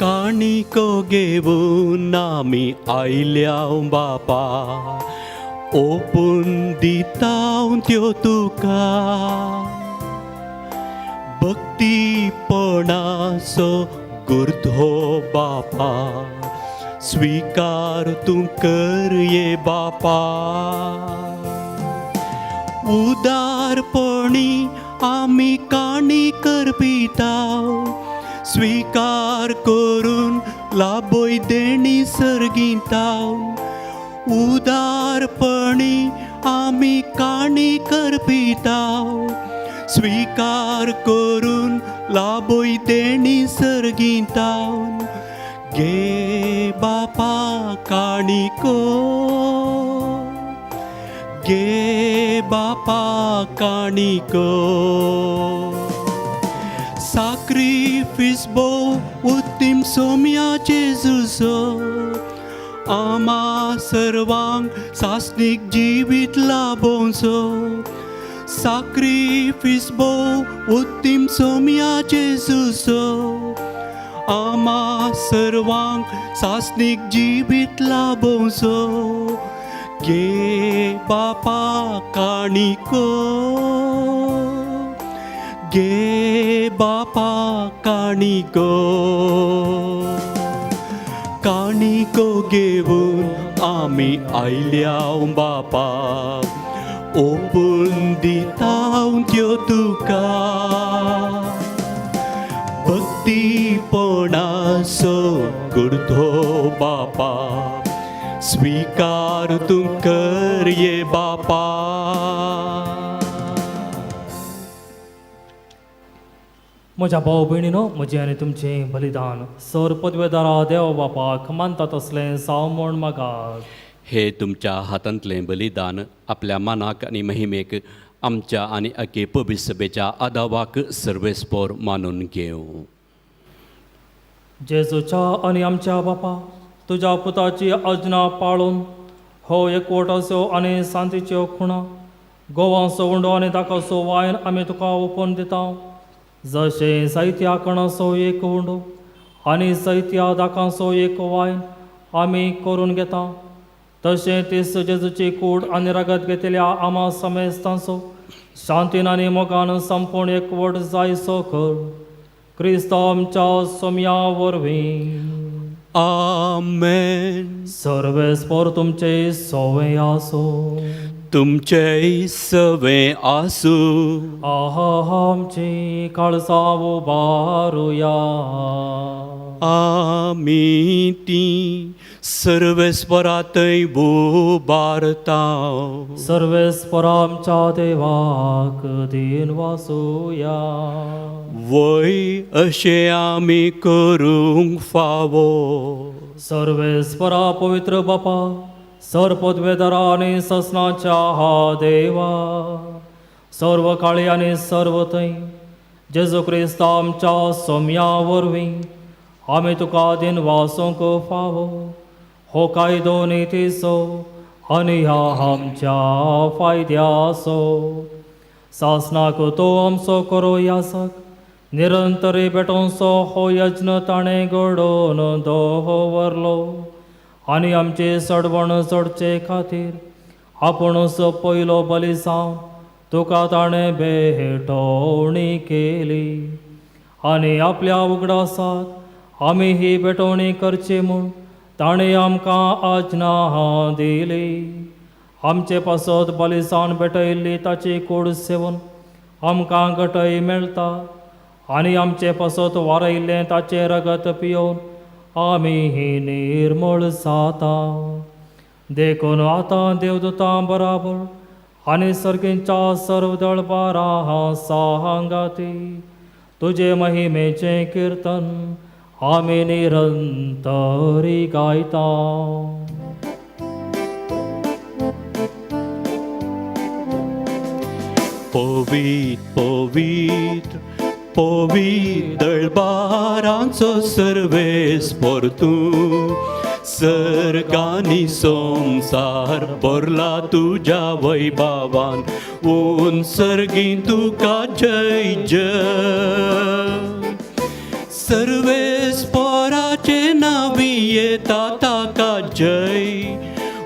काणिको घेवन आमी आयल्या बापा, ओपून दिता त्यो तुका. भक्तीपणाचो गुर्धो बापा, स्वीकार तूं कर ये बापा. उदारपणी आमी काणी करपिता, स्वीकार करून लाभय देणी सर्गिता. उदारपणी आमी काणी करपिता, स्वीकार करून लाभय देणी सर्गिता. गे बापा काणिको, गे बापा काणिको. साक्रिफीस बो उत्तीम सोम्या जेजूचो, आमा सर्वांक सासणीक जिवीत लाभोवचो. साक्रिफीस बो उत्तीम सोम्या जेजूचो, आमा सर्वांक सासणीक जिवीत लाभोवचो. गे बापा काणिको, गे बापा काणिको. काणिको घेवन आमी आयल्या बापा, ओपून दिता त्यो तुका. भक्तीपणाचो गुर्धो बापा, स्वीकार तूं कर ये बापा. म्हज्या भाव भयणीनो, म्हजें आनी तुमचें बलिदान सर पदवेदारा देव बापाक मानता तसलें जावं म्हूण मागात. हे तुमच्या हातांतलें बलिदान आपल्या मनाक आनी महिमेक आमच्या आनी अके पवित्र सभेच्या आदावाक सर्वेस्पोर मानून घेवं. जेजूच्या आनी आमच्या बापा तुज्या पुताची आज्ञा पाळून हो एकवटाचो आनी शांतीच्यो खुणा गोवांचो उंडो आनी दाकाचो वायन आमी तुका ओपून दिता. जशें जायत्या कणाचो एक उंडो आनी जायत्या दाकांचो एक वायन आमी करून घेता, तशें तीस जेजूची कूड आनी रगत घेतल्या आमा समेस्तांचो शांतीन आनी मोगान संपूर्ण एकवट जायसो कर. क्रिस्त आमच्या सोम्या वरवीं. आमेन. सर्वेस्पोर तुमचे सोवे आसो. तुमचेय सवे आसूं. आहा आमची काळजां उबारुया. आमी ती सर्वेस्परातय उबारता. सर्वेस्पर आमच्या देवाक दीन वासूया. वय अशें आमी करूंक फावो. सर्वेस्परा पवित्र बापा, सर पदवेदारा आनी ससनाच्या हा देवा, सर्व काळी आनी सर्व थंय जेजू क्रिस्त आमच्या सोम्या वरवीं आमी तुका दीन वासूंक फावो. हो कायदो नितीचो आनी ह्या आमच्या फायद्याचो सासनाक तो आमचो करो यासक निरंतरी भेटोवचो हो यज्ञ ताणें घडोवन दवरलो आनी आमचे सडवण चडचे खातीर आपुणूच पयलो बली जावन तुका ताणें भेटवणी केली आनी आपल्या उगडासाक आमी ही भेटवणी करची म्हूण ताणें आमकां आज्ञा दिली. आमचे पासत बलिसान भेटयल्ली ताची कूड सेवन आमकां घटय मेळटा आनी आमचे पासत वारयल्लें ताचें रगत पियोवन आमी ही निर्मळ जाता. देखून आतां देवदूतां बराबर आनी सर्गींच्या सर्व दळबारा सांगाती तुजे महिमेचें किर्तन आमी निरंतरी गायता. पवित्र पवित्र पवित्र दळबारांचो सर्वेस्पर तूं, सर्गांनी संवसार भरला तुज्या वैभवान, उन सर्गीं तुका जय जय. सर्वेस्पराचे नांवी येता ताका जय,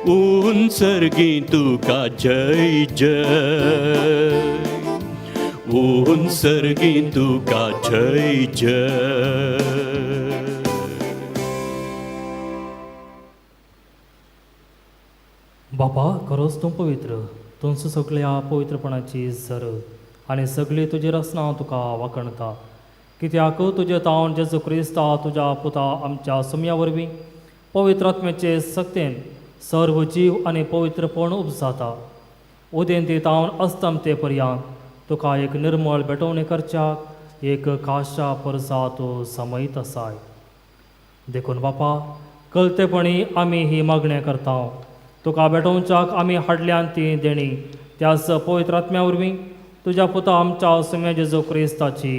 उन सर्गीं तुका जय जय, उन सर्गीं तुका जय जय. बापा खरोच तूं पवित्र, तुमचो सगळ्या पवित्रपणाची सर आनी सगळी तुजी रचना तुका वाखणता. कित्याक तुजे तावन जेजू क्रिस्ता तुज्या पुता आमच्या सुम्या वरवीं पवित्र आत्म्याचे सक्तेन सर्व जीव आनी पवित्रपण उपजाता. उदेंती तावन अस्तमते पर्यंत तुका एक निर्मळ भेटवणी करच्याक एक काशा परसा तूं समयत आसाय. देखून बापा कळतेपणी आमी ही मागणें करता. तुका भेटोवच्याक आमी हाडल्यान ती देणी त्याच पवित्र आत्म्या वरवीं तुज्या पुता आमच्या सुम्या जेजू क्रिस्ताची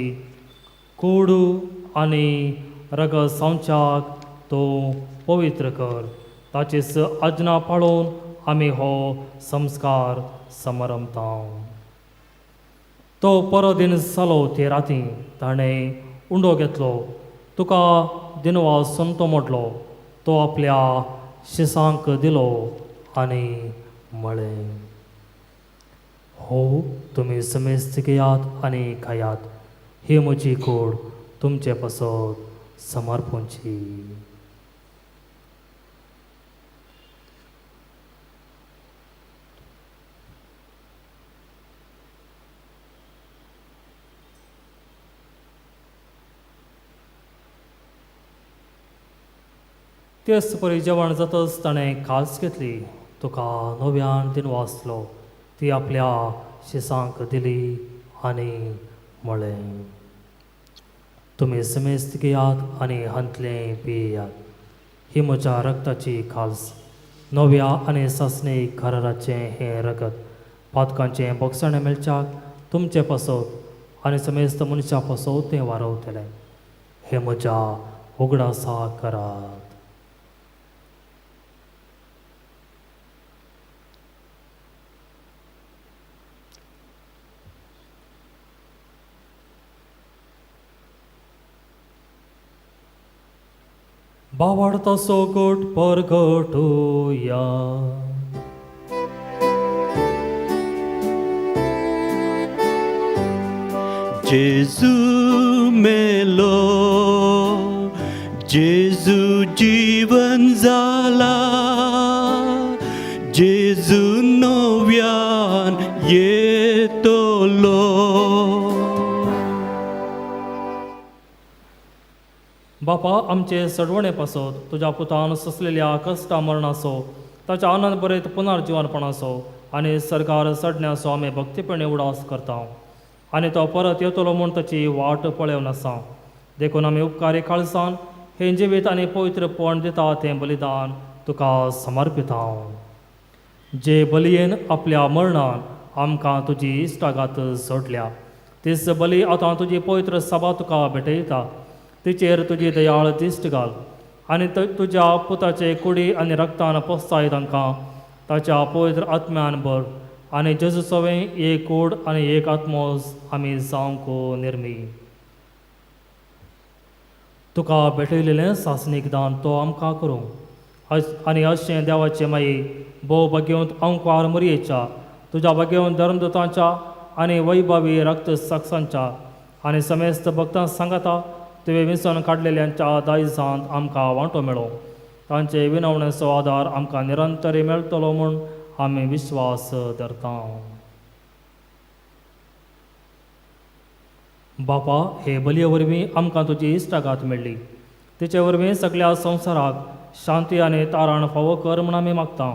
कोडू आनी रगत सांवच्याक तूं पवित्र कर. ताचीच आज्ञा पाळोवन आमी हो संस्कार समारंभता. तो परत दिन जालो ते राती ताणें उंडो घेतलो, तुका दिनवास संतो म्हटलो, तो आपल्या शिसांक दिलो आनी म्हळें, हो तुमी समेस्त घेयात आनी खायात, ही म्हजी कूड तुमचे पासत समर्पणची. तेच परी जेवण जातच ताणें खास घेतली, तुका नव्यान दिनवासलो, ती आपल्या शिसांक दिली आनी म्हळें, तुमी समेस्त घेयात आनी हांतलें पियात, ही म्हज्या रगताची खास नव्या आनी सासणी कराराचें हें रगत पातकांचें बोगसाणें मेळच्याक तुमचे पासत आनी समेस्त मनशां पासत तें वारवतलें. हें म्हज्या उगडासा करात. बावडतो गोट परगटुया. जेजू मेलो, जेजू जीवन जाला, जेजू नव्यान येतलो. बापा आमचे सडवणे पासत तुज्या पुतान सोंसलेल्या कश्टा मरणाचो ताच्या आनंद बरेत पुनर्जिवनपणाचो आनी सरकार चडण्याचो आमी भक्तीपणे उडास करता आनी तो परत येतलो म्हूण ताची वाट पळोवन आसा. देखून आमी उपकारी काळसान हें जिवीत आनी पवित्रपण दिता तें बलिदान तुका समर्पिता. जे बलयेन आपल्या मरणान आमकां तुजी इश्टागात जोडल्या तीच बली आतां तुजी पवित्र सभा तुका भेटयता. तिचेर तुजी दयाळ दिश्ट घाल आनी तुज्या पुताचे कुडी आनी रक्तान पोस्ताय तांकां ताच्या पवित्र आत्म्यान भर आनी जेजू सवें एक कूड आनी एक आत्मोज आमी जावंक निर्मी. तुका भेटयलेलें सासणीक दान तो आमकां करूं आनी अशें देवाचें माई भोव भाग्यवंत अंकवार मरयेच्या तुज्या भाग्यवंत धर्मदूतांच्या आनी वैभवी रक्त साक्षांच्या आनी समेस्त भक्तां सांगाता तुवें विसोन काडलेल्यांच्या दायजांत आमकां वांटो मेळो. तांचे विनवणेचो आदार आमकां निरंतरी मेळटलो म्हूण आमी विश्वास धरता. बापा, हे बलये वरवीं आमकां तुजी इश्टागात मेळ्ळी. तिचे वरवीं सगळ्या संवसाराक शांती आनी तारण फावो कर म्हूण आमी मागता.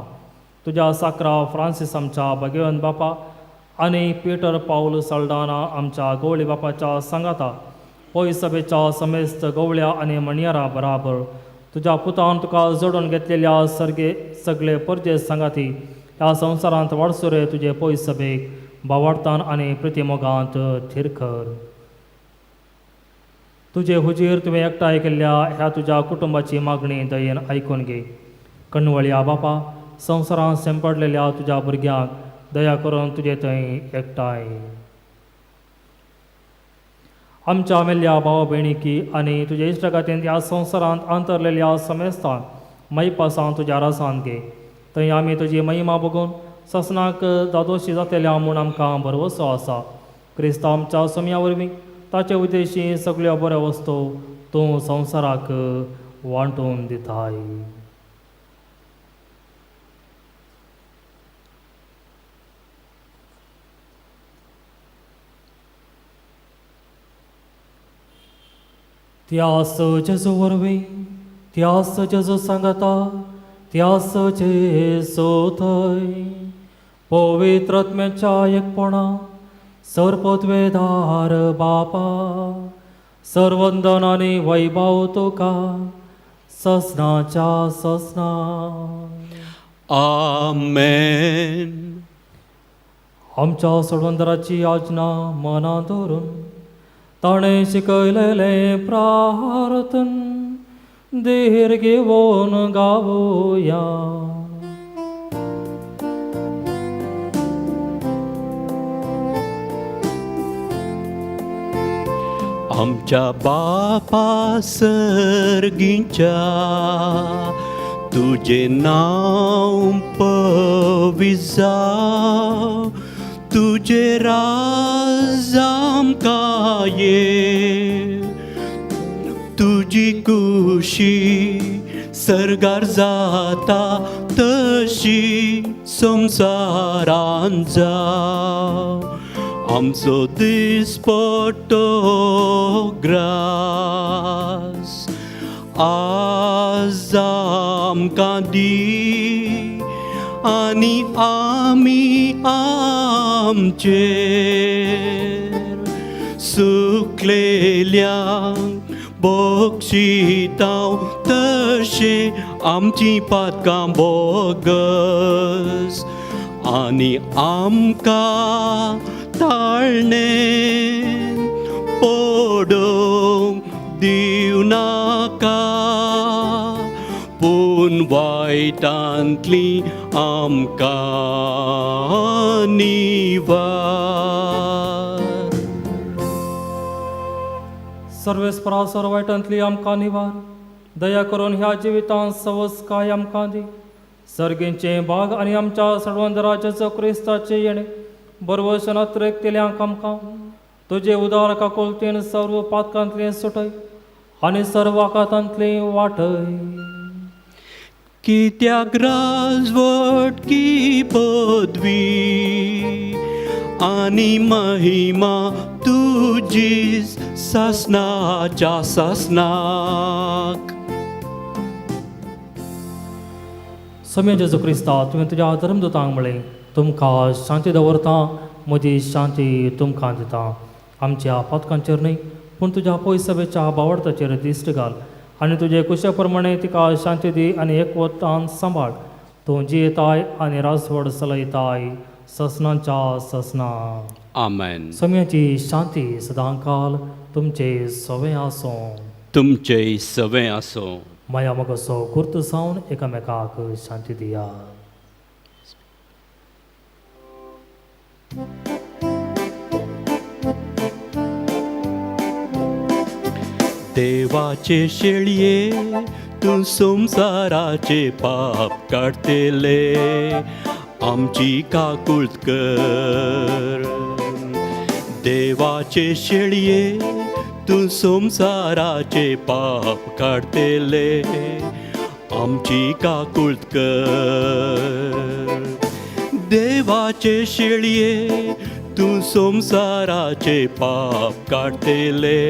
तुज्या साकरा फ्रांसीस आमच्या भगवंत बापा आनी पिटर पावल सल्डाना आमच्या गवळी बापाच्या सांगाता पय सभेच्या समेस्त गवळ्या आनी मणयारा बराबर तुज्या पुतान तुका जोडून घेतलेल्या सर्गे सगळे परजे सांगाती ह्या संवसारांत वाडसुरे तुजे पय सभेक बावाडतान आनी प्रितीमोगांत थीर कर. तुजे हुजीर तुवें एकठांय केल्ल्या ह्या तुज्या कुटुंबाची मागणी दयेन आयकून घे. कणवळया बापा, संवसारांत शेंपडलेल्या तुज्या भुरग्यांक दया करून तुजे थंय एकठांय. आमच्या मेल्ल्या भाव भयणीकी आनी तुज्या इश्टागातीन ह्या संवसारांत अंतरलेल्या समेस्तांक मैपासां तुज्या रसांत घे. थंय आमी तुजी महिमा बघून ससनाक दादोशी जातल्या म्हूण आमकां भरवसो आसा. क्रिस्तांव आमच्या सोम्या वरवीं ताचे उद्देशी सगळ्यो बऱ्यो वस्तू तूं संवसाराक वांटून दिताय. त्यास जेजू वरवीं, त्यास जेजू सांगता, त्यास जेजू थंय पवित्र आत्म्याच्या एकपणा सर्वपदवेदार बापा, सर्वंदन आनी वैभव तुका ससनाच्या ससना. आमेन. आमच्या सोडवंदराची आज्ञा मनां धरून ताणें शिकयलेलें प्रार्थन धीर घेवन गावया. आमच्या बापा सर्गीच्या, तुजें नांव पवित्र जावं, तुजें राज आमकां ये, तुजी कुशी सर्गार जाता तशी संवसारांत जावं. आमचो दिसपट्टो ग्रास आज आमकां दी, आनी आमी आमचेर सुकलेल्यांक बक्षितांव तशें आमचीं पातकां बोगस, आनी आमकां ताळणे पडोवंक दिवनाका, पूण वायटांतली आमकां निवार. सर्वेस्परा सर्व वायटांतली आमकां निवार. दया करून ह्या जिवितांत सवसकाय आमकां दी. सर्गेंचे बाग आनी आमच्या सर्वंदराजेचो क्रिस्ताचें येणें बरवशन अत्रेकतेल्यांक आमकां तुजे उदार काकुळतेन सर्व पातकांतलें सुटय आनी सर्व आकातांतलें वाटय. कित्याक राजवट की पदवी आनी महिमा तुजीच सासनाच्या सासनाक. सोम्या जेजू क्रिस्ता, तुवें तुज्या धर्मदूतांक म्हळें, तुमकां शांती दवरता, म्हजी शांती तुमकां दिता. आमच्या पातकांचेर न्हय पूण तुज्या पयसभेच्या बावडताचेर दिश्ट घाल आनी तुजे कुशे प्रमाणे तिका शांती दी आनी एकवटान सांबाळ. तूं जियेताय आनी राजवड चलयताय ससनाच्या ससना. आमेन. सोम्याची शांती सदांकाल तुमचे सवें आसूं. तुमचे सवें आसूं. माया मोगाचो गुर्त जावन एकामेकाक शांती दिया. देवाचे शेळये तूं संवसाराचे पाप काडटले, आमची काकूळत कर. देवाचे शेळये तूं संवसाराचे पाप काडटले, आमची काकूळत कर. देवाचे शेळये तूं संवसाराचे पाप काडटले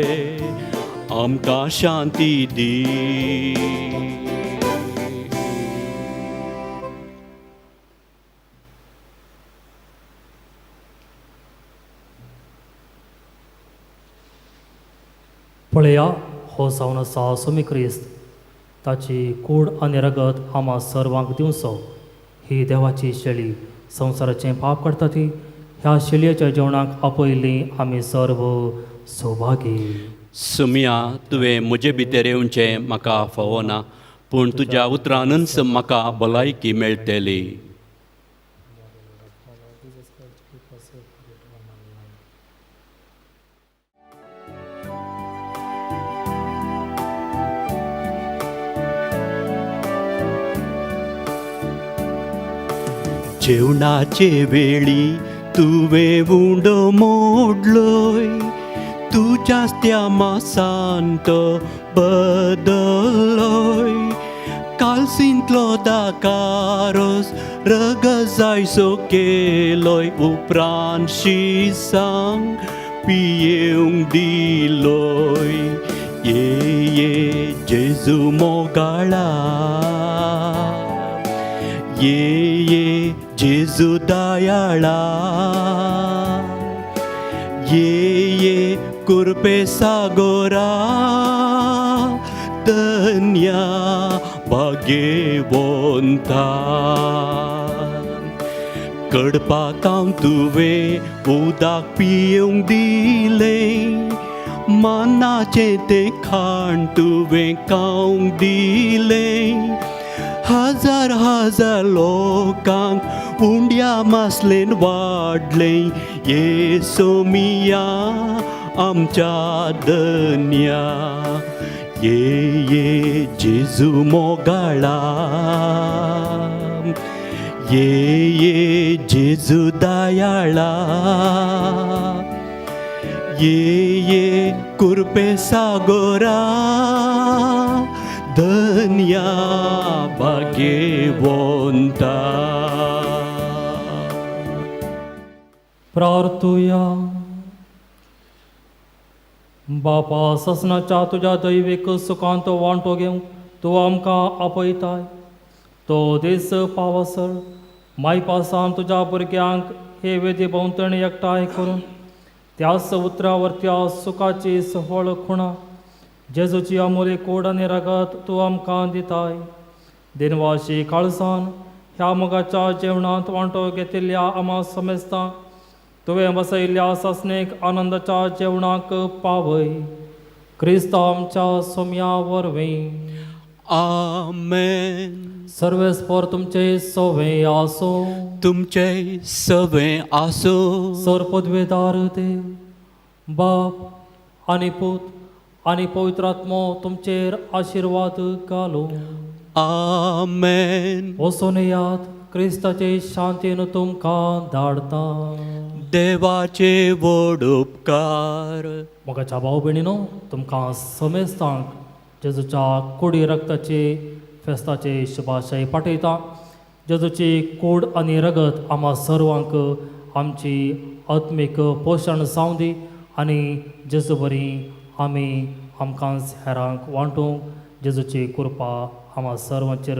आमकां शांती दी. पळया हो जावन आसा सोमी क्रिस्त, ताची कूड आनी रगत आमा सर्वांक दिवचो. ही देवाची शेळी संवसाराचें पाप काडटा ती ह्या शेळयेच्या जेवणाक आपयल्ली आमी सर्व सौभागी. सुमिया, तुवें म्हजे भितर येवचें म्हाका फावना, पूण तुज्या उतरानच म्हाका भलायकी मेळटली. जेवणाचे वेळी तुवें उंडो मोडलोय, तुज्याच त्या मासान तो बदल्लोय. कालसींतलो दाकारोस रगत जायसो केलोय, उपरांत शिसांक पियेवंक दिलोय. ये ये जेजू मोगाळा, ये ये जेजू दयाळा, ये ये कुर्पे सागोरा, धन्या भाग्यवंता. कडपाक तुवें उदक पिवंक दिलें, मानाचें तें खाण तुवें खावंक दिलें. हजार हजार लोकांक उंड्या मासलेन वाडलें, ये सोमिया आमच्या धन्या. ये ये जेजू मोगाळा, ये ये जेजू दयाळा, ये ये कुर्पे सागोरा, धन्या भाग्यवंता. प्रार्थुया. बापा, ससनाच्या तुज्या दैवीक सुखांत वांटो घेवंक तूं आमकां आपयताय. तो दीस पावसर मायपासान तुज्या भुरग्यांक हे वेदी भोंवतणी एकठांय करून त्याच उतरावरत्या सुखाची सफळ खुणा जेजूची अमोली कोड आनी रगत तूं आमकां दिताय. दिनवाशी काळसान ह्या मोगाच्या जेवणांत वांटो घेतिल्ल्या आमा समेस्तांक तुवें बसयल्ल्या सासणेक आनंदाच्या जेवणाक पावय. क्रिस्त आमच्या सोम्या वरवीं. आमेन. सर्वेस्पर तुमचे सवे आसो. तुमचे सवे आसो. सर पदवेदार देव बाप आनी पूत आनी पवित्र आत्मो तुमचेर आशिर्वाद घालूं. आमेन. वचून याद क्रिस्ताचे शांतीन तुमकां धाडता. देवाचे व्हड उपकार. मोगाच्या भाव भयणीनो, तुमकां समेस्तांक जेजूच्या कुडी रक्ताचे फेस्ताचे शुभाशय पाठयता. जेजूची कूड आनी रगत आमा सर्वांक आमची आत्मीक पोशण जावं दी आनी जेजू बरी आमी आमकां हेरांक वांटूंक जेजूची कृपा आमा सर्वांचेर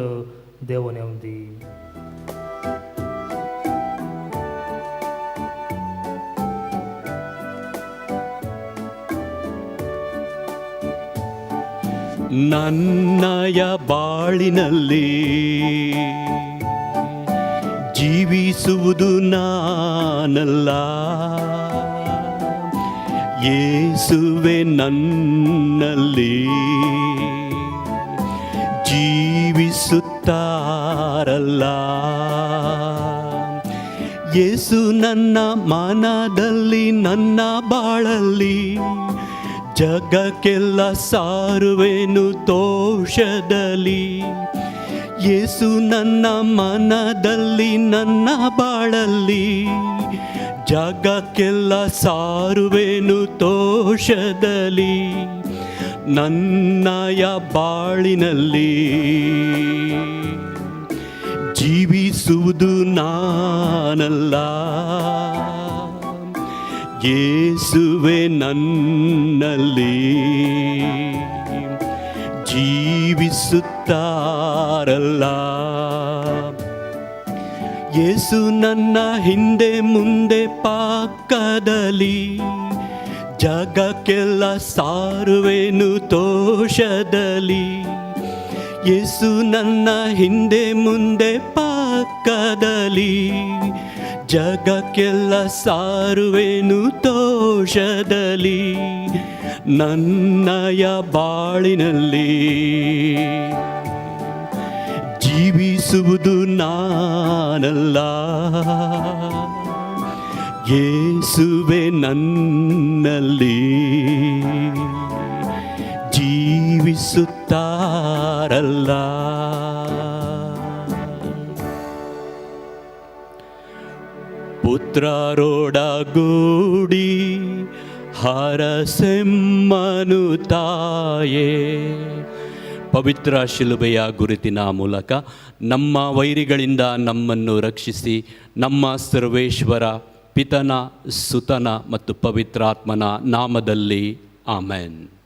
देवून येवं दी. ನನ್ನಯ ಬಾಳಿನಲ್ಲಿ ಜೀವಿಸುವುದು ನಾನಲ್ಲ, ಯೇಸುವೆ ನನ್ನಲ್ಲಿ ಜೀವಿಸುತ್ತಾರಲ್ಲ. ಯೇಸು ನನ್ನ ಮನದಲ್ಲಿ ನನ್ನ ಬಾಳಲ್ಲಿ ಜಗಕ್ಕೆಲ್ಲ ಸಾರುವೆನು ದೋಷದಲ್ಲಿ. ಯೇಸು ನನ್ನ ಮನದಲ್ಲಿ ನನ್ನ ಬಾಳಲ್ಲಿ ಜಗಕ್ಕೆಲ್ಲ ಸಾರುವೆನು ದೋಷದಲ್ಲಿ. ನನ್ನಯ ಬಾಳಿನಲ್ಲಿ ಜೀವಿಸುವುದು ನಾನಲ್ಲ, ಯೇಸುವೆ ನನ್ನಲ್ಲಿ ಜೀವಿಸುತ್ತಾರಲ್ಲ. ಯೇಸು ನನ್ನ ಹಿಂದೆ ಮುಂದೆ ಪಕ್ಕದಲ್ಲಿ, ಜಗಕ್ಕೆಲ್ಲ ಸಾರುವೆನು ತೋಷದಲ್ಲಿ. ಯೇಸು ನನ್ನ ಹಿಂದೆ ಮುಂದೆ ಪಕ್ಕದಲ್ಲಿ, ಜಗಕ್ಕೆಲ್ಲ ಸಾರುವೆನು ತೋಷದಲ್ಲಿ. ನನ್ನಯ ಬಾಳಿನಲ್ಲಿ ಜೀವಿಸುವುದು ನಾನಲ್ಲ, ಯೇಸುವೆ ನನ್ನಲ್ಲಿ ಜೀವಿಸುತ್ತಾರಲ್ಲ. ಪುತ್ರರೊಡಗೂಡಿ ಹರಸೆಮ್ಮನು ತಾಯೇ. ಪವಿತ್ರ ಶಿಲುಬೆಯ ಗುರುತಿನ ಮೂಲಕ ನಮ್ಮ ವೈರಿಗಳಿಂದ ನಮ್ಮನ್ನು ರಕ್ಷಿಸಿ, ನಮ್ಮ ಸರ್ವೇಶ್ವರ ಪಿತನ, ಸುತನ ಮತ್ತು ಪವಿತ್ರಾತ್ಮನ ನಾಮದಲ್ಲಿ, ಆಮೆನ್.